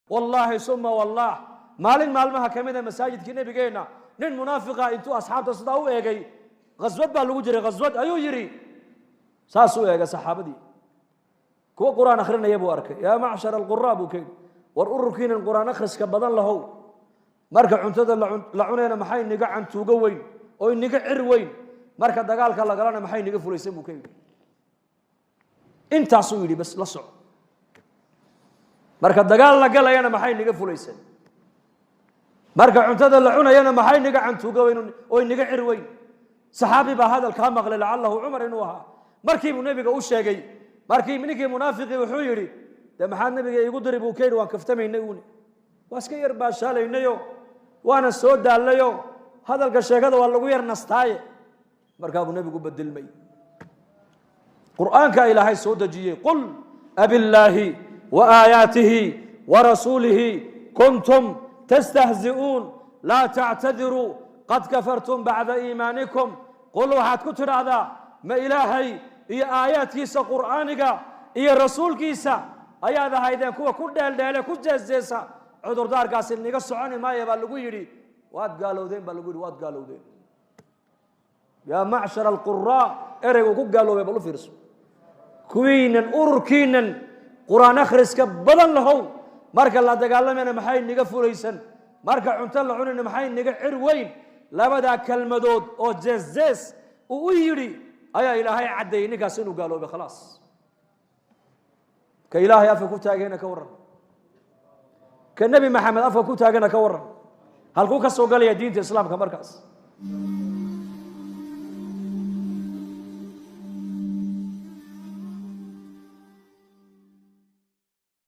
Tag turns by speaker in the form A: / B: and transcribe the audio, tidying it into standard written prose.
A: Wallaahi suma wallah, maalin maalmaha ka mida masaajidkii nebigeenna nin munaafiqa intuu asxaabta sidaa u eegay, khaswad baa lagu jiray, khaswad ayuu yidhi, saasuu eegay saxaabadii, kuwa Qur-aan akhrinaya buu arkay. "Yaa macshar alquraa," buu ka yidhi, "war ururkiinan Qur-aan akhriska badan lahow, marka cuntada la cunayna maxay niga cantuugo weyn oo iniga cir weyn? Marka dagaalka la galana maxay niga fulaysan?" buu ka yidhi. Intaasuu yidhi bas, la soco. Marka dagaal la galayana maxay niga fulaysan? Marka cuntada la cunayana maxay niga cantuugo weyn oo iniga cir weyn? Saxaabi baa hadalkaa maqlay, lacalahu Cumar inuu ahaa. Markiibuu nebiga u sheegay. Markii ninkii munaafiqii wuxuu yidhi, "De maxaad nebiga iigu diri?" buu ka yidhi. "Waan kaftamaynay uuni, waa iska yar baashaalaynayo, waana soo daallayo, hadalka sheekada waa lagu yar nastaaye." Markaa buu nebigu bedelmay. Qur'aanka Ilaahay soo dejiyey: "Qul abillaahi wa aayaatihi wa rasuulihi kuntum tastahzi'uun, laa tactadiruu, qad kafartum bacda iimaanikum." Qul, waxaad ku tidhaahdaa, ma Ilaahay iyo aayaadkiisa Qur'aaniga iyo rasuulkiisa ayaad ahaydeen kuwa ku dheeldheele, ku jeesjeesa? Cudurdaarkaasi niga soconi maaya baa lagu yidhi. Waad gaalowdeen baa lagu yidhi, waad gaalowdeen. Yaa macshar alquraa, ereygu ku gaaloobay bal u fiirso. Kuwiinan ururkiinan Qur-aan akhriska badan lahow, marka la dagaalamayna maxay niga fulaysan? Marka cunto la cunayna maxay niga cir weyn? Labadaa kelmadood oo jees-jees uu u yidhi ayaa Ilaahay caddeeyey ninkaas inuu gaaloobay. Khalaas. Ka Ilaahay afka ku taagayna ka warran? Ka Nebi Maxamed afka ku taagana ka warran? Halkuu ka soo galaya diinta Islaamka markaas?